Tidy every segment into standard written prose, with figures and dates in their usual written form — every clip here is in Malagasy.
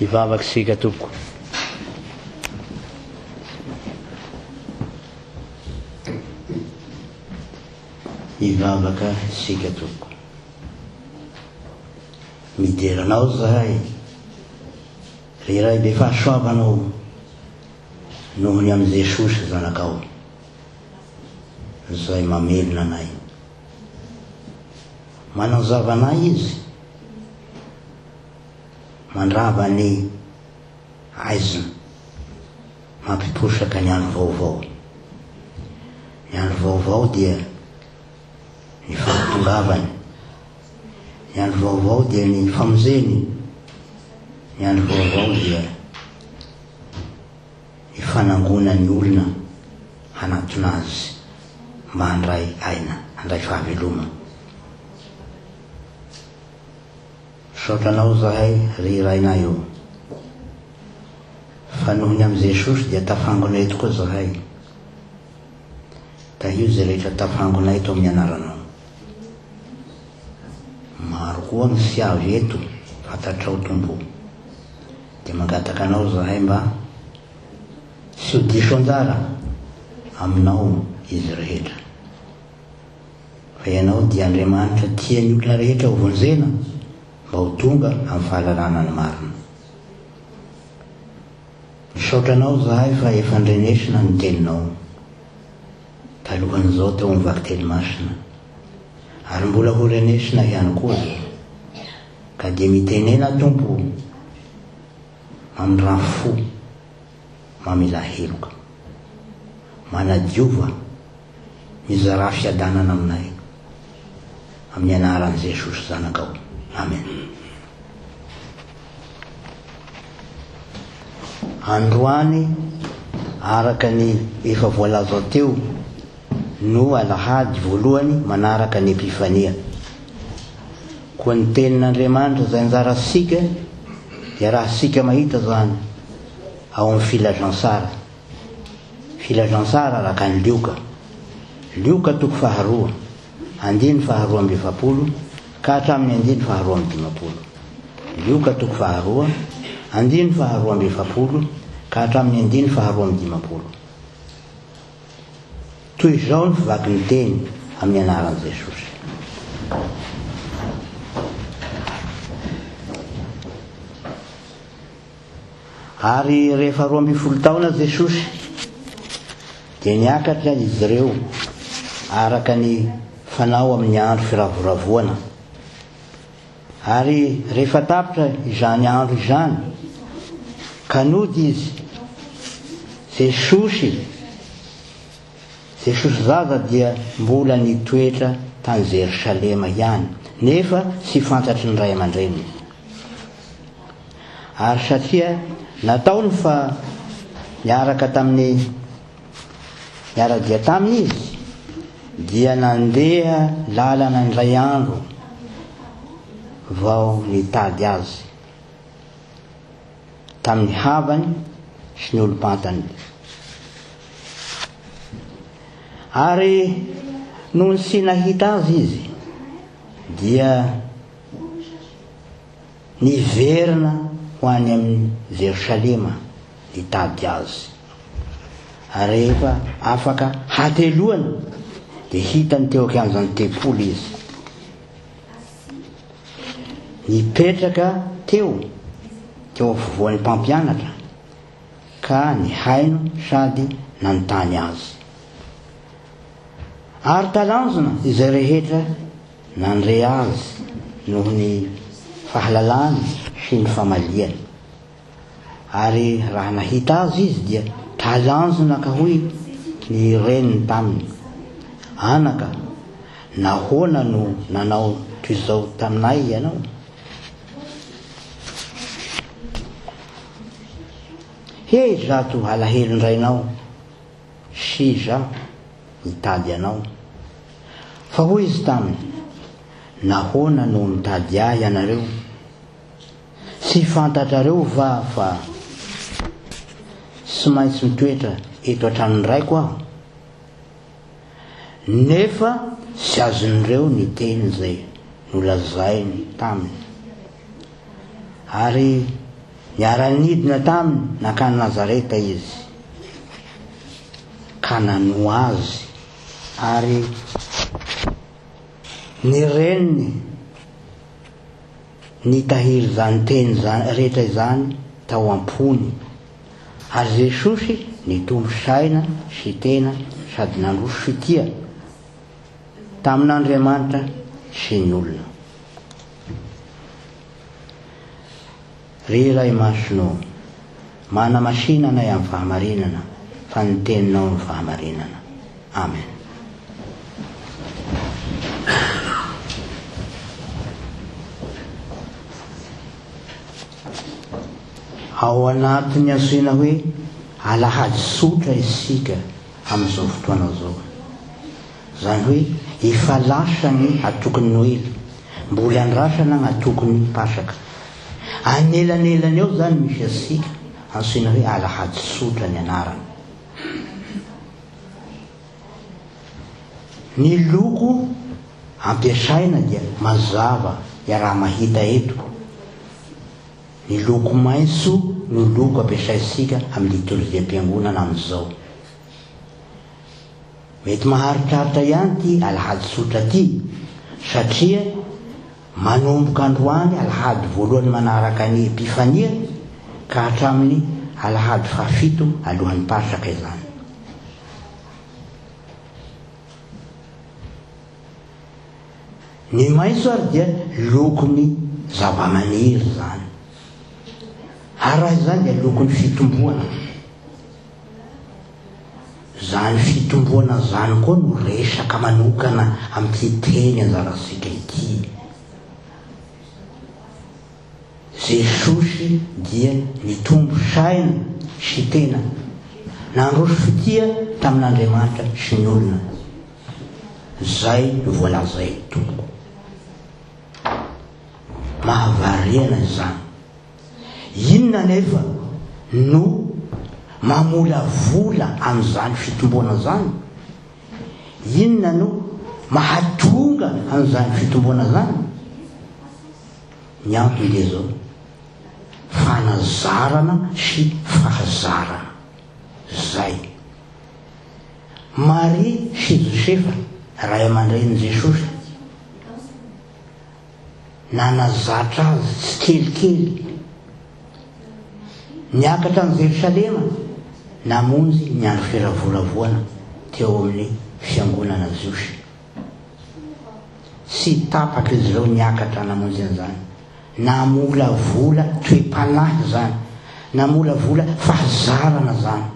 Hivavaka isika tompoko. Hivavaka isika tompoko. Midera anao zahay, ry Ray be fahasoavana ô, noho ny amin'i Jesosy Zanakao, izay mamelona anay. Manazava anay Izy, mandrava ny aizina, mampiposaka ny andro vaovao. Ny andro vaovao dia ny fahatongavany. Ny andro vaovao dia ny famonjeny. Ny andro vaovao dia ny fanangonany olona hanatona azy mba handray aina, handray fahaveloma. Misaotra anao zahay ry Rainay ô. Fa noho ny amin'i Jesosy dia tafangona eto koa zahay. Tahio izay rehetra tafangona eto amin'ny anaranao. Maro koa ny tsy avy eto fantatrao Tompo o. Dia mangataka anao zahay mba tsy ho diso anjara aminao izy rehetra. Fa ianao dia Andriamanitra tia ny olona rehetra ho vonjena mba ho tonga amin'ny fahalalana ny marina. Misaotra anao zahay fa efa ndrenesina ny teninao talohan'izao teo amin'ny vakiteny masina ary mbola ho renesina ihany koa ka dia mitenena Tompo o mamindrà fo mamelà heloka manadiova Mizarà fiadanana aminay. Amin'ny anaran'i Jesosy Zanakao. Amen. Androany, araka ny efa voalaza teo, no alahady voalohany manaraka ny Epifania. Koa ny tenin'Andriamanitra izay anjarantsika dia rahantsika mahita izany ao amin'ny filazantsara. Filazantsara araka an'i Lioka. Lioka toko faharoa, andininy faharoa amby 40 ka hatramin'ny andininy faharoa amby 50. Lioka toko faharoa, andininy faharoa amby 40 ka hatramin'ny andininy faharoa amby 50. Toy izao ny fivaky ny teny amin'ny anaran'i Jesosy. Ary rehefa 12 taona Jesosy, dia niakatra izy ireo araka ny fanao amin'ny andro firavoravoana. Ary rehefa tapitra izany andro izany, ka nody izy, Jesosy, Jesosy zaza dia mbola nitoetra tany Jerosalema ihany, nefa tsy fantatry ny ray aman-dreniny. Ary satria nataony fa niaraka tamin'ny niara-dia taminy izy, dia nandeha lalana indray andro vao nitady azy tamin'ny havany sy ny olom-pantany. Ary nony tsy nahita azy izy, dia Niverina ho any amin'i Jerosalema nitady azy. Ary rehefa afaka hateloana, dia hitany teo an-kianjan'ny tempoly izy. Nipetraka teo, teo afovoan'ny mpampianatra, ka nihaino sady nanontany azy. Ary talanjona izay rehetra Nandre azy noho ny fahalalany sy ny famaliany. Ary raha nahita azy izy dia talanjona ka hoy ny reniny taminy, Anaka, nahoana no nanao toy izao taminay ianao? He izato alahelon-drainao sy izaho nitady anao. Fa hoy izy taminy, Nahoana no mitady ahy ianareo? Tsy fantatrareo va fa tsy maintsy mitoetra eto an-tranon'ny Raiko aho? Nefa tsy azon'ireo ny teny izay nolazainy taminy. Ary. Niara-nidina taminy nankany Nazareta izy, ka nanoa azy. Ary ny reniny nitahiry izany teny izany rehetra izany tao am-pony. Ary Jesosy nitombo saina sy tena sady nandroso fitia tamin'Andriamanitra sy ny olona. Ry Ray Masina ô, manamasina anay amin'ny fahamarinana, fa ny Teninao no fahamarinana. Amen. Ao anatin'ny antsoina hoe alahady tsotra isika amin'izao fotoana izao. Izany hoe efa lasa ny atokon'ny Noely, mbola andrasana ny atokon'ny Pasaka. Anelanelany eo izany misy antsika, antsoina hoe alahady tsotra ny anarany. Ny loko ampiasaina dia mazava iaraha-mahita eto. Ny loko maitso no loko ampiasaintsika amin'ny litorjiam-piangonana amin'izao. Mety maharitraritra ihany ity alahady tsotra ity satria manomboka androany alahady voalohany manaraka ny Epifania ka hatramin'ny alahady fahafito alohan'ny Pasaka izany. Ny maitso ary dia lokon'ny zavamaniry izany. Ary raha izany dia lokon'ny fitomboana. Izany fitomboana izany koa no resaka manokana amin'ity teny anjarantsika ity. Jesosy dia nitombo saina sy tena, nandroso fitia tamin'Andriamanitra sy ny olona. Izay no voalaza eto tompoko. Mahavariana izany. Inona anefa no mamolavola an'izany fitomboana izany? Inona no mahatonga an'izany fitomboana izany? Ny antony dia izao, fanazarana sy fahazarana. Izay. Maria sy Josefa, ray aman-drenin'i Jesosy, Nanazatra azy tsikelikely. Niakatra an'i Jerosalema namonjy ny andro firavoravoana teo amin'ny fiangonana jiosy. Tsy tapaka izy ireo niakatra namonjy an'izany. Namolavola toe-panahy izany. Namolavola fahazarana izany.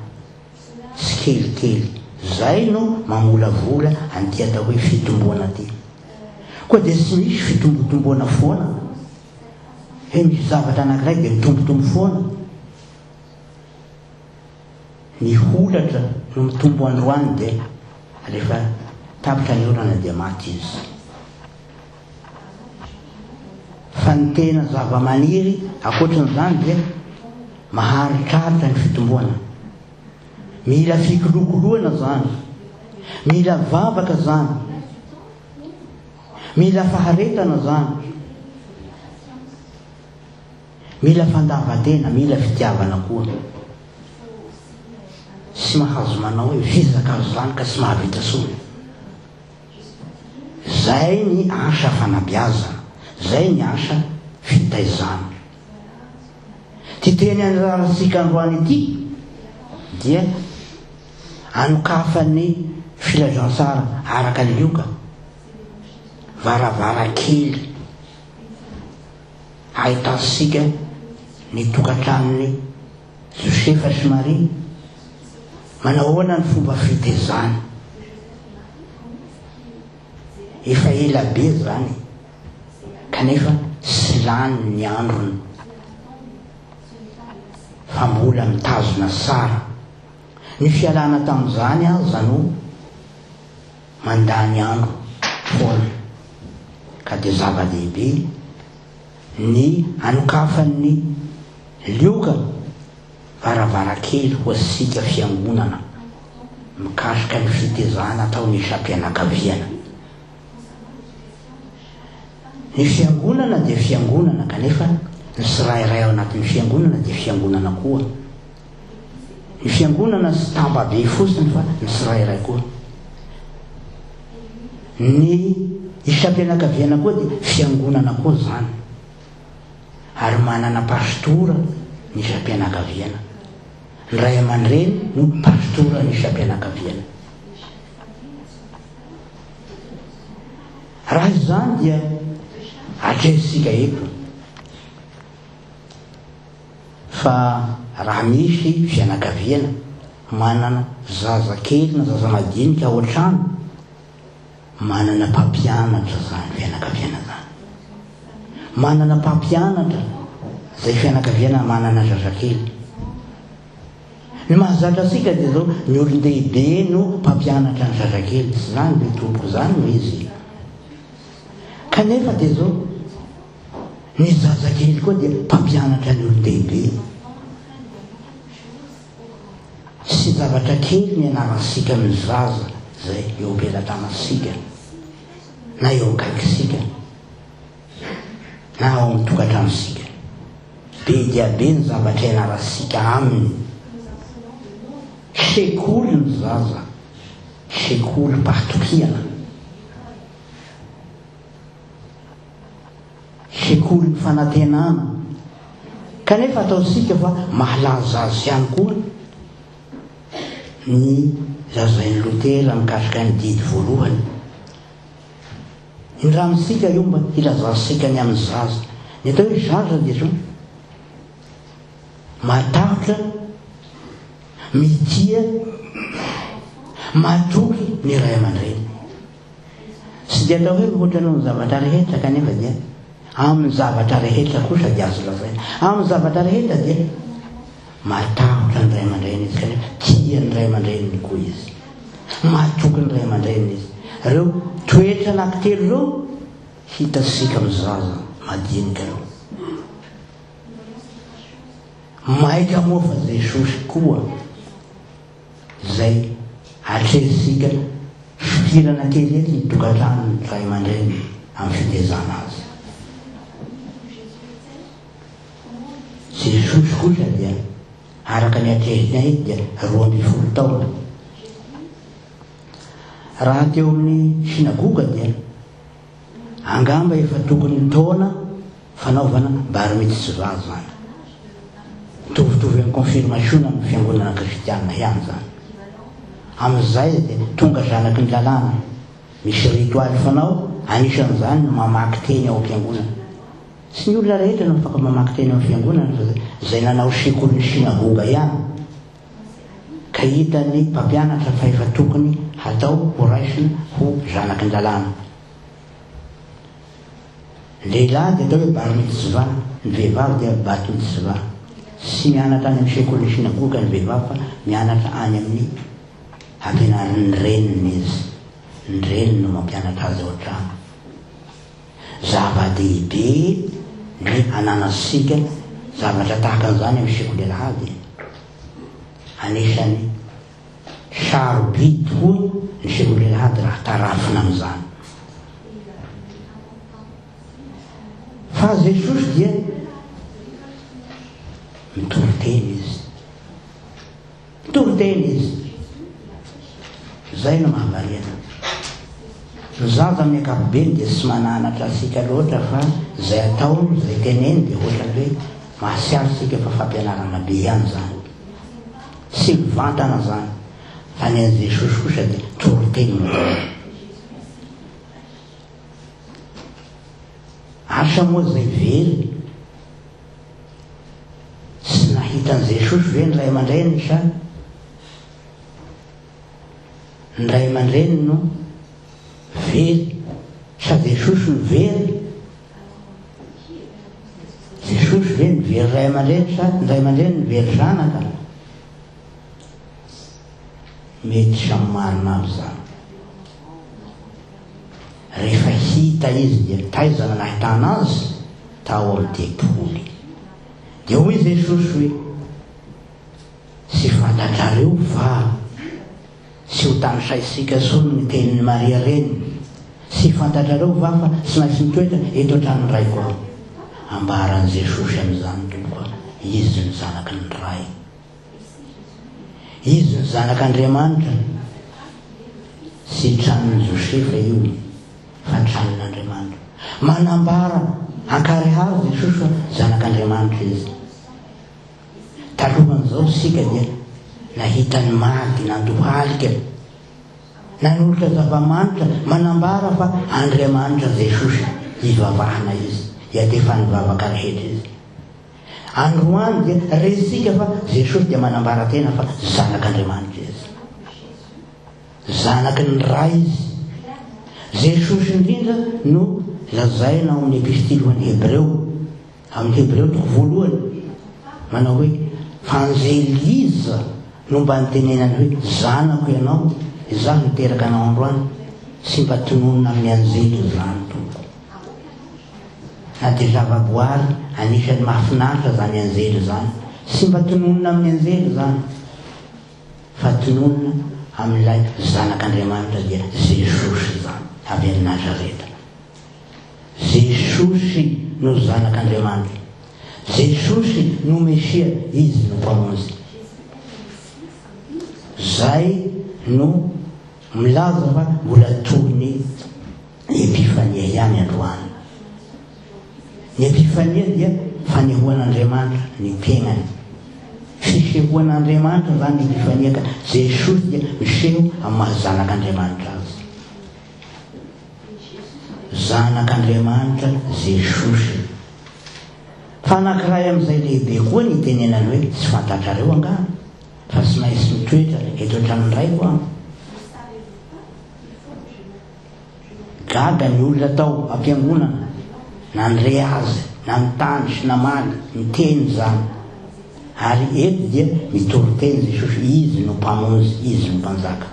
Tsikelikely. Izay no mamolavola an'ity atao hoe fitomboana ity. Koa dia tsy misy fitombotomboana foana. Hoe misy zavatra anankiray dia mitombotombo foana. Ny holatra no mitombo androany dia rehefa tapitra ny orana dia maty izy. Fa ny tena zava-maniry ankoatran'izany dia maharitraritra ny fitomboana. Mila fikolokoloana izany. Mila vavaka izany. Mila faharetana izany. Mila fandavan-tena, mila fitiavana koa. Tsy mahazo manao hoe vizaka azo izany ka tsy mahavita soa. Zay ny asa fanabeazana, zay ny asa fitaizana. Ty teny andrarantsika androany ity dia anokafan'ny filazantsara araka ny Lioka, varavarankely ahitantsika ny tokantranon'i Josefa sy Maria, manao ahoana ny fomba fitezana? Efa ela be izany, kanefa tsy lany ny androny, fa mbola mitazona tsara. Ny fialana tamin'izany aza no mandany andro foana, ka dia zava-dehibe ny anokafan'ny Lioka varavarankely ho antsika fiangonana mikasika ny fitezana ataon'ny isam-pianakaviana. Ny fiangonana dia fiangonana kanefa Ny tsirairay ao anatin'ny fiangonana dia fiangonana koa. Ny fiangonana tsy tambabe fotsiny fa ny tsirairay koa. Ny isam-pianakaviana koa dia fiangonana koa izany. Ary manana pastora ny isam-pianakaviana. Ny ray aman-dreny no pastora ny isam-pianakaviana. Raha izany dia atrehintsika eto fa raha misy fianakaviana manana zaza kely na zaza madinika ao an-trano, manana mpampianatra izany fianakaviana izany. Manana mpampianatra izay fianakaviana manana zazakely. Ny mahazatra antsika dia izao, ny olon-dehibe no mpampianatra ny zazakely, tsy izany ve tompoko, izany no izy. Kanefa dia izao, ny zazakely koa dia mpampianatra ny olon-dehibe. Tsy zavatra kely ny anarantsika amin'ny zaza izay eo am-pelatanantsika na eo akaikisika. na ao amin'ny tokantranontsika. Be dia be ny zavatra ianarantsika aminy. Sekoly ny zaza, sekolim-pahatokiana, sekolin'ny fanantenana. Kanefa ataontsika fa mahalaza azy ihany koa ny lazain'i Lotera mikasika ny didy voalohany. Indramintsika io mba hilazantsika ny amin'ny zaza. Ny atao hoe zaza dia izao, matahotra, mitia, matoky ny ray aman-dreny. Tsy dia atao hoe mihoatra noho ny zavatra rehetra kanefa dia amin'ny zavatra rehetra kosa dia azo lazaina. Amin'ny zavatra rehetra dia matahotra ny ray aman-dreny izy kanefa tia ny ray aman-dreniny koa izy. Matoky ny ray aman-dreniny izy. Ireo toetra anankitelo ireo hitantsika amin'ny zaza madinika ireo. Maika moa fa Jesosy koa izay atrehintsika sokirana kely eto ny tokantranon'ny ray aman-dreniny amin'ny fitezana azy. Jesosy kosa dia Araka ny atrehinay dia 12 taona. Raha teo amin'ny synagoga dia angamba efa tokony taona fanaovana bar mitzvah izany. Mitovitovy amin'ny confirmation amin'ny fiangonana kristiana ihany izany. Amin'izay dia tonga zanaky ny lalàna. Misy ritualy fanao, anisan'izany ny mamaky teny ao am-piangonana. Tsy ny olona rehetra no afaka mamaky teny ao am-piangonana fa izay nanao sekolin'ny synagoga ihany ka hitan'ny mpampianatra fa efa tokony hatao ho raisina ho zanaky ny lalàna. Ny lehilahy dia atao hoe bar mitzvah, ny vehivavy dia bat mitzvah. Tsy mianatra any amin'ny sekolin'ny synagoga ny vehivavy fa mianatra any amin'ny ampianarin'ny reniny izy. Ny reniny no mampianatra azy ao an-trano. Zava-dehibe ny ananantsika zavatra tahaka an'izany amin'ny sekoly alahady. Anisan'ny sarobidy tokoa ny sekoly alahady raha tarafina amin'izany. Fa Jesosy dia mitory teny izy. Mitory teny izy. Izay no mahavariana. Ny zaza amin'ny ankapobeny dia tsy mananatra antsika loatra fa izay ataony, izay teneny dia ohatran'ny hoe mahatsiaro isika fa fampianarana be ihany izany. Tsy mivantana izany. Fa ny an'i Jesosy kosa dia toriteny no ataony. Asa moa izay very Tsy nahita an'i Jesosy ve ny ray aman-dreniny sa ny ray aman-dreniny no very sa Jesosy no very? Jesosy ve no very ray aman-dreny sa ny ray aman-dreny no very zanaka? Mety samy marina aby izany. Rehefa hita izy dia taiza no nahitana azy? Tao amin'ny tempoly. Dia hoy Jesosy hoe, Tsy fantatrareo va? Tsy ho tanisaintsika intsony ny tenin'i Maria reniny. Tsy fantatrareo va fa tsy maintsy mitoetra eto an-tranon'ny Raiko Aho? Ambaran'i Jesosy amin'izany Tompo fa Izy no Zanaky ny Ray. Izy no Zanak'Andriamanitra. Tsy tranon'i Josefa io fa tranon'Andriamanitra. Manambara ankarihary Jesosy fa Zanak'Andriamanitra Izy. Talohan'izao isika dia nahita ny maty nandohalika, nanolotra zava-manitra manambara fa Andriamanitra Jesosy ivavahana Izy, iantefan'ny vavaka rehetra Izy. Androany dia rentsika fa Jesosy dia manambara tena fa Zanak'Andriamanitra Izy. Zanaky ny Ray Izy. Jesosy indrindra no lazaina ao amin'ny Epistily ho an'ny Hebreo, amin'ny Hebreo toko voalohany, manao hoe, Fa anjely iza no mba nitenenany hoe, Zanako ianao, izaho niteraka anao androany? Tsy mba tononina amin'ny anjely izany, Tompoko. Na dia zavaboary anisan'ny mahafinaritra izany anjely izany, tsy mba tononina amin'ny anjely izany, fa tononina amin'ilay Zanak'Andriamanitra dia Jesosy izany, avy any Nazareta. Jesosy no Zanak'Andriamanitra. Jesosy no Mesia, Izy no Mpamonjy. Zay no milaza fa mbola toy ny Epifania ihany androany. Ny Epifania dia fanehoan'Andriamanitra ny tenany. Fisehoan'Andriamanitra izany ny Epifania ka Jesosy dia miseho amin'ny maha Zanak'Andriamanitra Azy. Zanak'Andriamanitra Jesosy. Fa anankiray amin'izay lehibe koa ny itenenany hoe tsy fantatrareo angaha fa tsy maintsy mitoetra eto an-tranon'ny Raiko aho. Gaga ny olona tao am-piangonana nandre azy nanontany sy namaly niteny izany. Ary eto dia mitory teny Jesosy, Izy no Mpamonjy, Izy no Mpanjaka.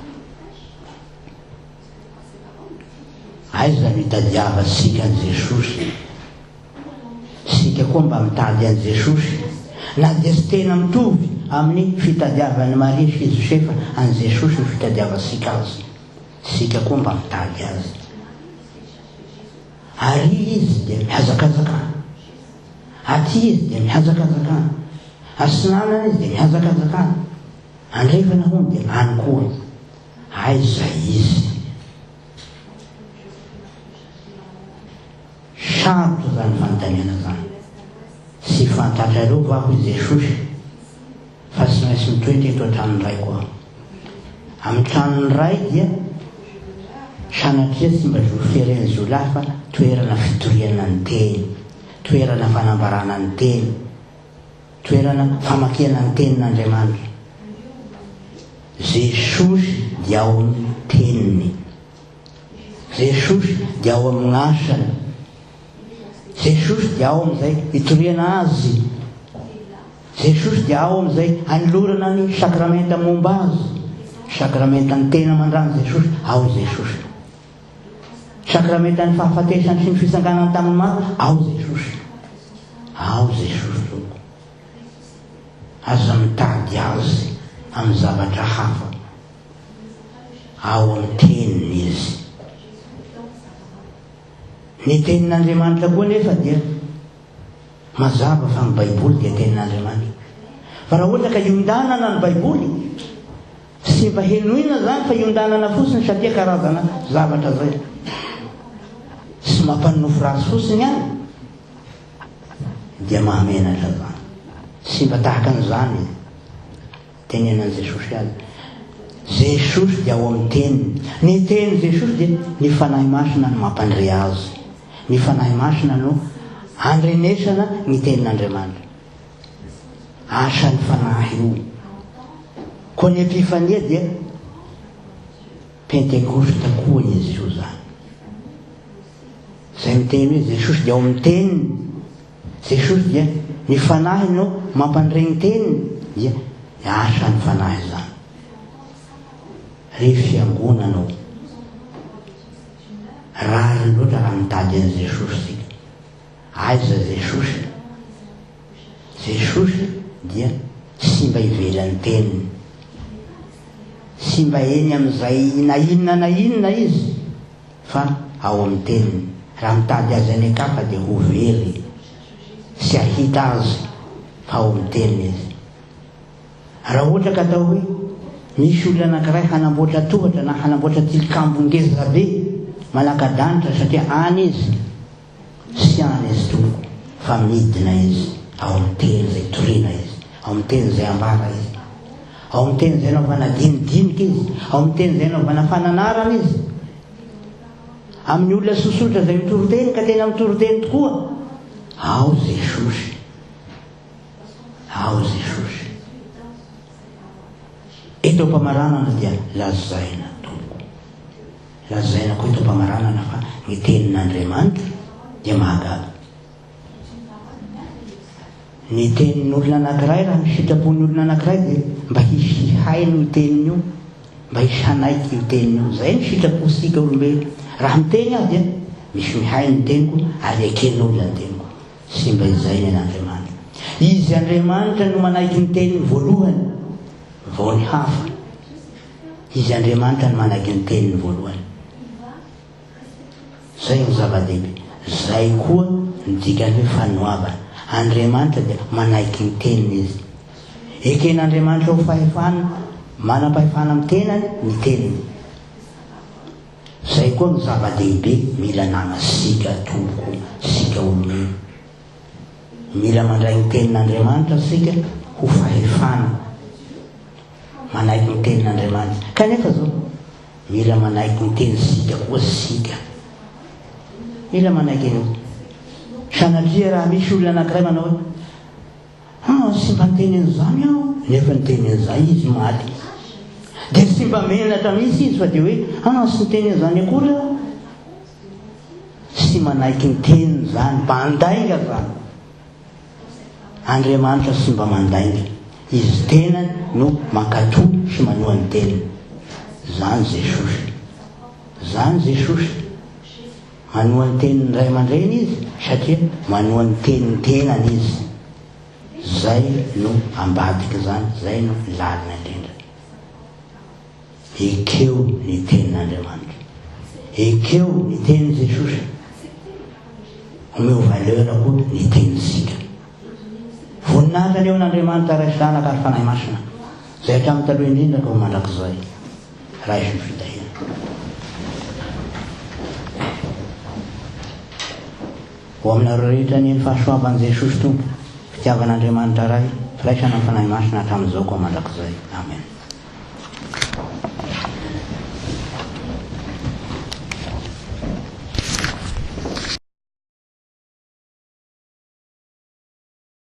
Aiza no itadiavantsika an'i Jesosy? Isika koa mba mitady an'i Jesosy, na dia tsy tena mitovy amin'ny fitadiavan'i Maria sy i Josefa an'i Jesosy ny fitadiavantsika Azy. Isika koa mba mitady Azy. Ary Izy dia mihazakazaka any. Aty Izy dia mihazakazaka any. Atsinanana Izy dia mihazakazaka any. Andrefana hono dia any koa. Aiza Izy? Sarotra izany fanontaniana izany. Tsy fantatrareo va hoy Jesosy fa tsy maintsy mitoetra eto an-tranon'ny Raiko aho. Amin'ny tranon'ny Ray dia sanatria tsy mba zo feren'ny jiolahy fa toerana fitoriana ny teny, toerana fanambarana ny teny, toerana famakiana ny tenin'Andriamanitra. Jesosy dia ao amin'ny teniny. Jesosy dia ao amin'ny asany. Jesosy dia ao amin'izay itoriana Azy. Jesosy dia ao amin'izay anolorana ny sakramenta momba Azy. Sakramentan'ny tena aman-dran'i Jesosy, ao Jesosy. Sakramentan'ny fahafatesany sy ny fitsanganany tamin'ny maty, ao Jesosy. Ao Jesosy Tompo. Aza mitady Azy amin'ny zavatra hafa. Ao amin'ny Teniny Izy. Ny Tenin'Andriamanitra koa anefa dia mazava fa ny Baiboly dia Tenin'Andriamanitra. Fa raha ohatra ka iondanana ny Baiboly, tsy mba henoina izany fa iondanana fotsiny satria karazana zavatra izay tsy mampanonofy ratsy fotsiny ihany, dia mahamenatra izany. Tsy mba tahaka an'izany izy. Tenenan'i Jesosy azy. Jesosy dia ao amin'ny Teniny. Ny Tenin'i Jesosy dia ny Fanahy Masina no mampandre azy. Ny Fanahy Masina no andrenesana ny Tenin'Andriamanitra. Asan'ny Fanahy io. Koa ny Epifania dia Pentekosta koa izy io izany. Izay miteny hoe Jesosy dia ao amin'ny Teniny. Jesosy dia ny Fanahy no mampandre ny Teniny dia asan'ny Fanahy izany. Ry Fiangonana ô, rariny loatra raha mitady an'i Jesosy isika. Aiza Jesosy? Jesosy dia tsy mba ivelan'ny Teniny. Tsy mba eny amin'izay na inona na inona Izy. Fa ao amin'ny teniny. Raha mitady azy any an-kafa dia ho very. sy hahita Azy fa ao amin'ny Teniny Izy. Raha ohatra ka atao hoe misy olona anankiray hanamboatra tohatra na hanamboatra tilikambo ngeza be manaka-danitra satria any izy, tsy any izy tompoko fa midina izy ao amin'ny teny izay toriana izy, ao amin'ny teny izay ambara izy, ao amin'ny teny izay anaovana dinidinika izy, ao amin'ny teny izay anaovana fananarana izy. Amin'ny olona sosotra izay mitory teny ka tena mitory teny tokoa, ao Jesosy. Ao Jesosy. Eto am-pamaranana dia lazaina tompoko. Lazaina koa eto am-pamaranana fa ny tenin'Andriamanitra dia mahagaga. Ny tenin'olona anankiray raha ny sitrapon'ny olona anankiray dia mba hisy hihaino io teniny io, mba hisy hanaiky io teniny io. Izay ny sitrapontsika olombelona. Raha miteny aho dia misy mihaino ny teniko ary eken'olona ny teniko. Tsy mba izay ny an'Andriamanitra. Izy Andriamanitra no manaiky ny teniny voalohany vao ny hafa. Izy Andriamanitra no manaiky ny teniny voalohany. Zay no zava-dehibe. Zay koa ny dikan'ny hoe fanoavana. Andriamanitra dia manaiky ny teniny Izy. Eken'Andriamanitra ho fahefana, manam-pahefana amin'ny tenany ny teniny. Zay koa no zava-dehibe mila ananasika tompoko sika olomena. Mila mandray ny tenin'Andriamanitra sika ho fahefana. Manaiky ny tenin'Andriamanitra. Kanefa zao, mila manaiky ny tenintsika koa sika. Mila manaiky an'io. Sanatria raha misy olona anankiray manao hoe, Ah, tsy mba niteny an'izany aho, nefa niteny an'izay izy omaly. Dia tsy mba menatra mihitsy izy fa dia hoe, ah, tsy niteny an'izany akory aho. Tsy manaiky ny teniny izany, mpandainga izany. Andriamanitra tsy mba mandainga. Izy tenany no mankatò sy manoa ny teniny. Izany Jesosy. Izany Jesosy. Manoa ny tenin'ny ray aman-dreny izy satria manoa ny tenin'ny tenany izy. Zay no ambadik'izany, zay no lalina indrindra. Ekeo ny tenin'Andriamanitra. Ekeo ny tenin'i Jesosy. Omeo valeur koa ny tenintsika. Voninahitra anie ho an'Andriamanitra Ray sy Zanaka ary Fanahy Masina, izay hatramin'ny taloha indrindra ka ho mandrakizay. Raiso ny fitahiana. Ho aminareo rehetra anie ny fahasoavan'i Jesosy Tompo, fitiavan'Andriamanitra Ray, firaisana amin'ny Fanahy Masina hatramin'izao ka ho mandrakizay. Amen.